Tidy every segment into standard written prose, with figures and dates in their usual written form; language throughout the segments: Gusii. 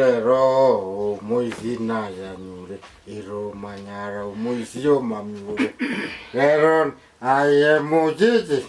ndero omoisi nayanyure, ero manyara omoisi omamiure. Rero aye mocheche.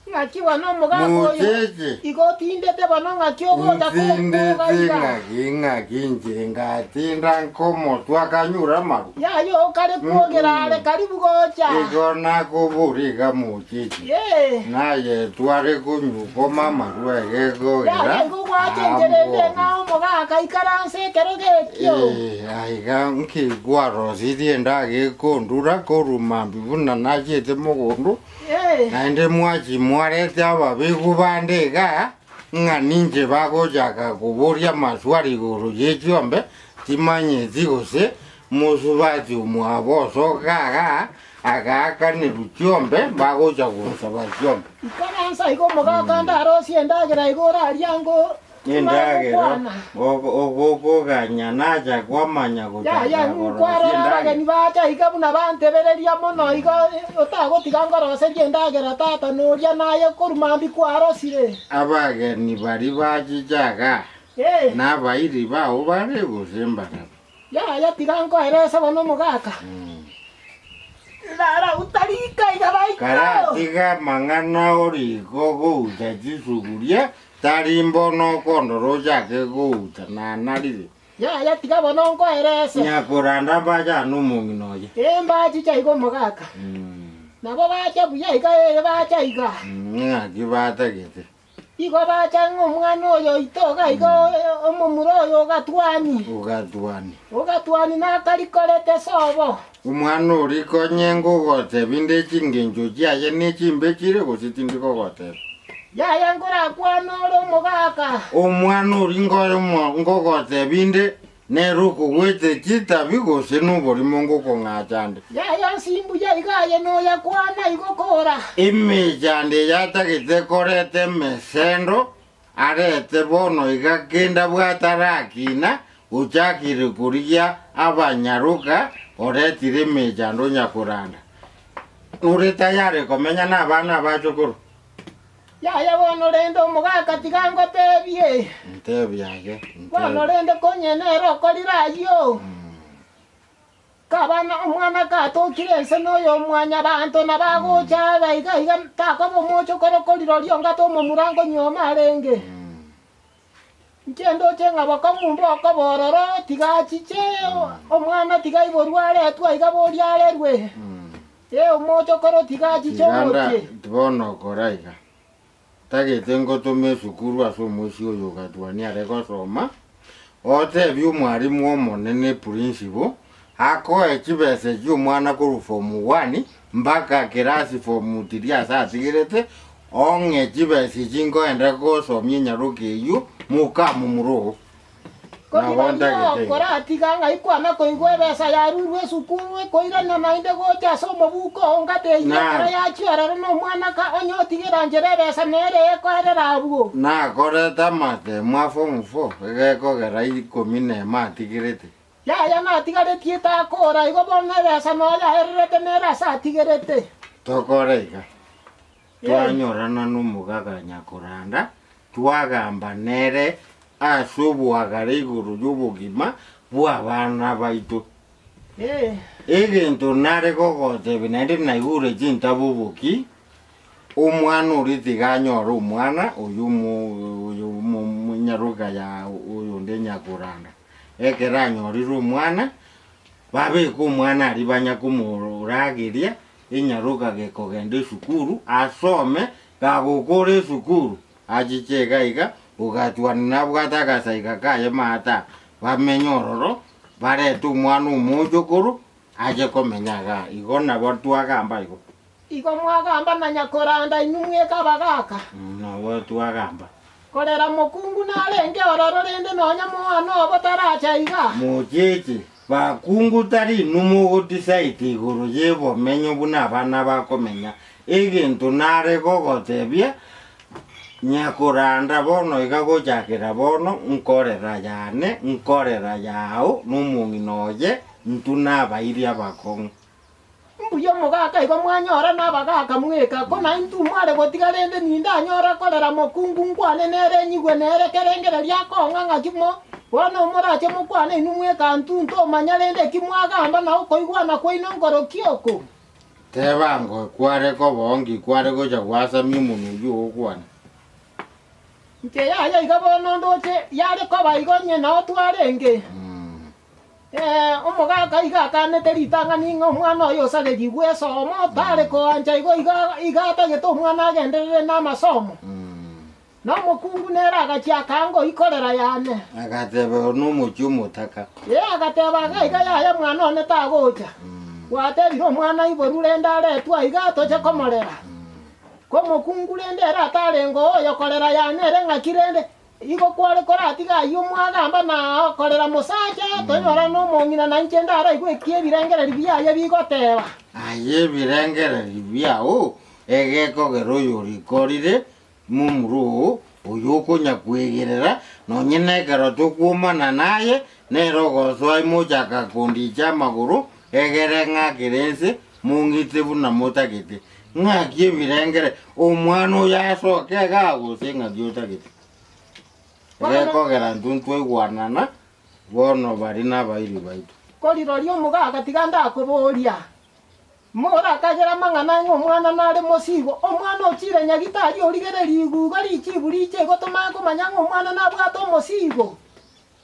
Ng'aki bono omogaka oyo Mocheche. igo otindete bono ng'aki ogocha Ntindete koga iga? ng'aki ng'aki inche ngatinda nkomotwe akanyura amaru. Yaya okare kwogera are karibu gocha. Igo nakobora iga mocheche. Ee. Naye tware konyukoma amarwa egekogera Yaya igo gwacha enchera ende eng'ao omogaka ikaranse ekerogo ekio. Ee, aiga nki kwarosirie endagera ekondura korwa mambia buna nachiete mogondo, Ee. naende mwachia mwarete ababegu bande igaa, ng'a ninche bagochaka koboria amaswali igoro ye chiombe, timanyeti gose Mosubati omwabo osoka igaa, agaakanerwa chiombe, bagocha gonsaba chiombe. Ikaransa iga omogaka ndarosie endagera iga orarie ango timanye Endagera gokwana. ogokoganya nacha kwamanya gochaka Yaya korosia nkwarora endagera. abageni bacha iga buna bantebereria mono iga otagotiga ngoroserie endagera tata noria naye korwa mambia kwarosire. Abageni baria bachicha igaa, Ee. nabairi bao bare gose mbarabwo? Yaya tiga nkoerese bono omogaka. Rara utarika iga baito. Karatiga amang'ana oriko gouta chisuguria, tari mbono okondora ochake gouta nanarire. Yaya tiga bono nkoerese. Nyakoranda mbache ane omong'ina oye. Ee mbachicha iga omogaka. Nabo bacha buya iga ee bacha iga. Ng'aki batagete. Igo bacha ng'a omwana oyo oito iga iga omomura oyo ogatwani. Ogatwani. Ogatwani nakarikorete sobo. Omwana oria konye ngogotebia nde chingencho chiaye ne chimbe chire gose tindi kogotebia. Yaya nkorakwane ore omogaka. Omwana oria nkoyo ngogotebia nde Nere okogwete chitabi gose noborimo ngokong'acha nde. Yaya onsi mbuya iga aye noyakwana igo kora. Emechando eye atagete koreta emesendo arete bono iga kende abwate arakina, ochakire korigia abanyaroka oretire emechando onya koranda. Ore tayari komenya nabana abachokoro? Yaya bono rende omogaka tiga ngotebie. Ntebie aye, Bono ntebie. rende konye nere okorire ayio. Kabana omwana katokire ense noyo mwanyabanto nabo agocha abe iga iga takoba omochokoro korirorio onga tomomura nkonyuoma arenge. Inche ndoche ng'a bokong'u mbokoba ororo, tiga achiche, omwana tiga aiborwe aretwe aiga boria arerwe. Ee, omochokoro tiga achiche Tiga nda omochie. bono kora iga, ntagete ngotome esukuru ase omoisia oyo ogatwania are gosoma, otebie omwalimu omonene principal, akoe chibesa chia omwana korwa form one mpaka class form three ase atigerete, Ong'e chibesa echi nkoenda gosomia enyaroka eyio, mokamomura oo. Nabo Korirorio ntagete iga. koratiga ng'ai kwana koigwa ebesa yarurwe esukuru ekoirana naende gocha ase omobuko oo ngate eyio Na- ekero yachia ororo nomwana ka onye otigera nchera ebesa nere ekoerera abwo. Nakorete amatemo a form four, egekogera ikomi nemo atigerete. Yaya natigaretie takora igo bono ebesa noyo yaererete nere ase atigerete. Tokore iga. Twanyorana nomogaka nyakoranda, twagamba nere ase oboagare igoro y'obogima bw'abana baito. Egento nare gogotebia naende naigure chintabu oboki, omwana oria tiga anyore omwana oyo oyo nyaroka ya oyonde nyakoranda. Ekero anyorire omwana, babeke omwana aria banya komorageria, Enyaroka gekogenda esukuru asome, gagokora esukuru achiche iga iga, ogatwana nabwate agasaiga kaye maate bamenye ororo, barete omwana omochokoro ache komenya igaa. Igo nabo twagamba igo. Igo mwagamba na nyakoranda inwe mweka abagaaka. Nabo twagamba. Korera mokungu narenge ororo rende nonya moana obo taracha iga. Mocheche, Bakungu tari inwe mogodecide igoro y'obomenyo buna abana bakomenya. Egento nare gogotebia, nyakoranda bono iga gochakera bono, nkorera yane, nkorera yao, nomong'ina oye, intwe nabairi abakong'u. Mbuya omogaka igo mwanyora nabagaka mweka, ko naintwe mware gotiga rende nindanyore korera mokungu nkwane nere nyigwe nere kerengererio akong'a ng'aki mo. Bono morache mokwane inwe mweka ntunto omanya rende eki mwagamba na okoigwana kwaino nkoroki oko. Tebango kware koba onki kware gocha gwasamia omonwa oyio ogokwana. Inche yaya iga bono ndoche yare koba igo onye nao twarenge. Ee, omogaka iga akanete ritang'ani ng'a omwana oye osarerigwe esomo, tare koancha igo iga iga atagete omwana agenderere namasomo. Na omokungu nere agachia akaanga oikorera yane. Agateba, Oyo nomochie omotaka. Ee, agateba, Iga iga yaya mwana one tagocha. Gwatebire omwana aiborwe rende aretwe aiga toche komorera. Ko omokungu rende ere atarenge oyokorera yane ere ng'aki rende, igo kware koratiga ayio mwagamba na korera mosacha, tonyora nomong'ina na inche ndaraigwe eki ebirengererio biaye bigoteba. Aye ebirengererio biao egekogera oyorikorire Momura oo, oyokonya-kwegerera, nonye nekero tokwomana naye, nere ogosoa imochaka kondicha amagoro, egere ng'akere ense, mong'ite buna motagete. Ng'aki ebirengere, omwana oyo asoke igaa gose ng'aki otagete? Gekogera intwe ntwaigwanana, bono baria nabairi baito. Koriroria omogaka tiga ndakoboria, Morakagere amang'ana ng'a omwana nare mosigo, omwana ochire nyagitari origereria iguga richibu riche igo tomanye komanya ng'a omwana nabwate omosigo.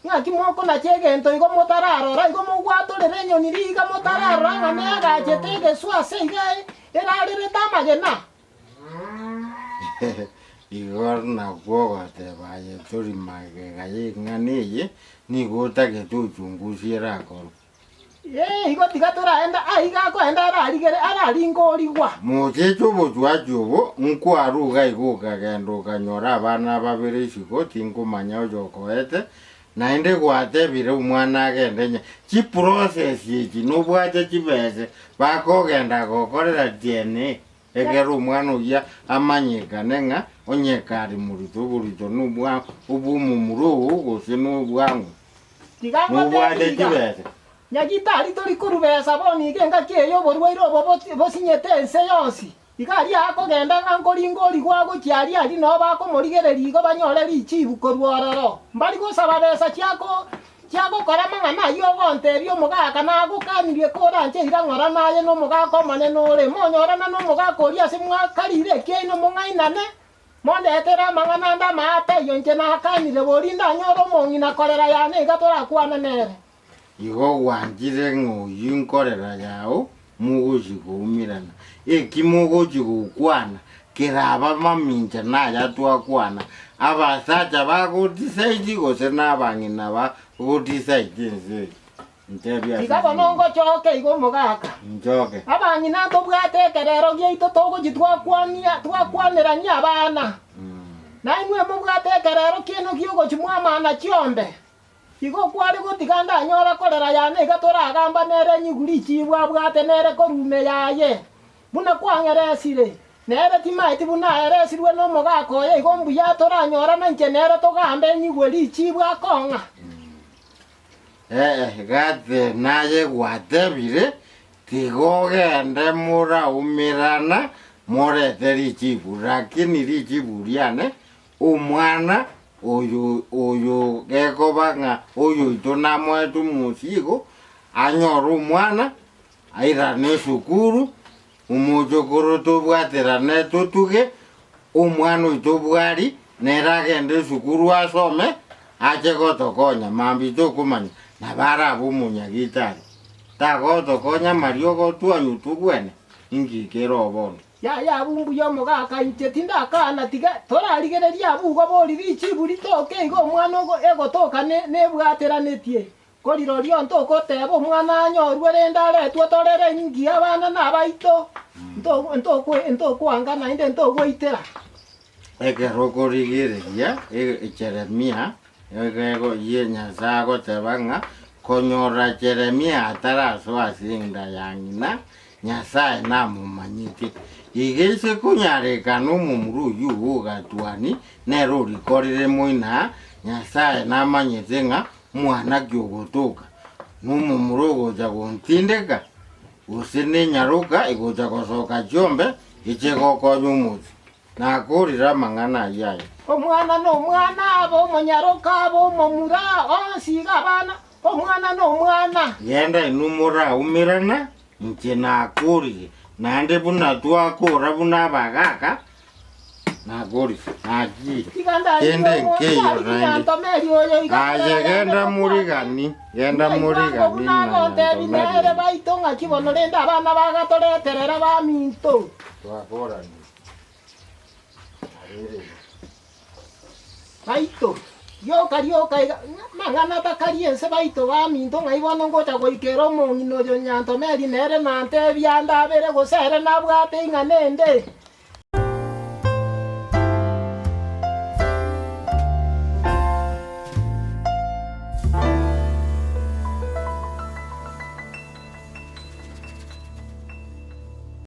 Ng'aki mokonacha egento igo motararora, igo mogwatorera enyoni riiga motararora ng'a neagachete egeswa ase iga erarerete amagena. Igo nakwo ogoteba aye tori magega y'eng'ana eye, nigo otagete ochungusie erakorwe. Ee, igo tiga toraenda aiga akoenda ararigere araringorigwa. Mocheche obochwachi obo, nkwaruga iga okagenda okanyora abana babere isiko tinkomanya oyokoete, naende gwatebire omwana agende nya chiprocess echi nobwate chibese bakogenda gokorera DNA ekero omwana oyia amanyekane ng'a onye kare morito oborito nobwa obwomomura oo gose nobwang'o. Tiga Nobwate ngoteebie iga, chibesa. Nyagitari tori korubesa bono iga engaki eye oborwaire obo bosinyete ense yonsi. Iga aria akogenda ng'a nkoringorigwa agochia aria aria nao bakomorigereria igo banyore richibu korwa ororo. Mbari gosaba besa chiagokora amang'ana ayio ogontebia omogaka nagokanirie koranche ira ng'ora naye nomogaka omonene ore. Monyorana nomogaka oria ase mwakarire ekiaino mong'ainane. Mondetere amang'ana ande amaate ayio inche naakanire, bori ndanyore omong'ina korera yane iga torakwane nere. Igo gwanchire ng'a oyio nkorera yao mogochia koumerana. Eki mogochia gokwana keraba mamincha naya twakwana, abasacha bagotisaidi gose nabang'ina bagotisaidi ense eye. Ntebie ase Tiga bono ring'ana. ngochoke iga omogaka. Nchoke. Abang'ina ntobwate ekerero giaito togochia twakwania twakwanerania abana. Na inwe mobwate ekerero kiaino giogochia mwamana chiombe. Igo kware gotiga ndanyora korera yane iga toragamba nere nyigwe richibu abwate nere korwa ime yaye, buna kwang'eresire. Nere timaeti buna aeresirwe nomogaka oye igo mbuya toranyorana inche nere togambe nyigwe richibu akong'a. Ee, gati naye gwatebire, Tiga ogende moraumerana morete richibu, lakini richibu riane, omwana oyo oyo gekoba ng'a oyoito namoete omosigo, anyore omwana, airane esukuru, omochokoro tobwaterane totuge, omwana oito bwari, nere agende esukuru asome, ache gotokonya, mambia tokomanya, nabo arabe omonyagitari. Tagotokonya amariogo twanywa togwene, inki kere oo bono? Yaya abwo mbuya omogaka inche tindakana tiga torarigererie abwo igo bori richibu ritoke igo omwana ogo egotoka ne nebwateranetie ko rirorio ntogoteba omwana anyorwe rende aretwe torere inki abana nabaito nto ntokwe ntokwanga naende ntogoitera. Ekero okorigereria Jeremia, egego ye Nyasae agoteba ng'a konyora Jeremia atarasoa ase enda ya ng'ina, Nyasae namomanyete. Iga ise konyarekana omomura oyio bw'ogatwani nere orikorire moina, Nyasae namanyete ng'a mwana ki ogotoka, nomomura ogocha gontindeka, gose nenyaroka egocha gosoka chiombe eche gokonya omochie. Nakorire amang'ana ayio aya. Omwana nomwana, abe omonyaroka, abe omomura, onsi iga abana, omwana nomwana. Genda inwe moraumerana, inche nakorire, naende buna twakora buna abagaaka, nakorire, nakire. Tiga ndarigie Kende omo- nkeiyo ndarigie naende. nyantomeri oyo iga Aye korera genda rende morigani, genda Naigwango morigani buna na agontebi nere nyantomeri. baito ng'aki bono rende abana bagatoreterera baminto. Twakorani. Baito, rioka rioka iga, mang'ana takari ense baito baminto ng'ai bono ngocha goikera omong'ina oyo Nyantomeri nere nantebie ande abere gose ere nabwate ing'ana ende.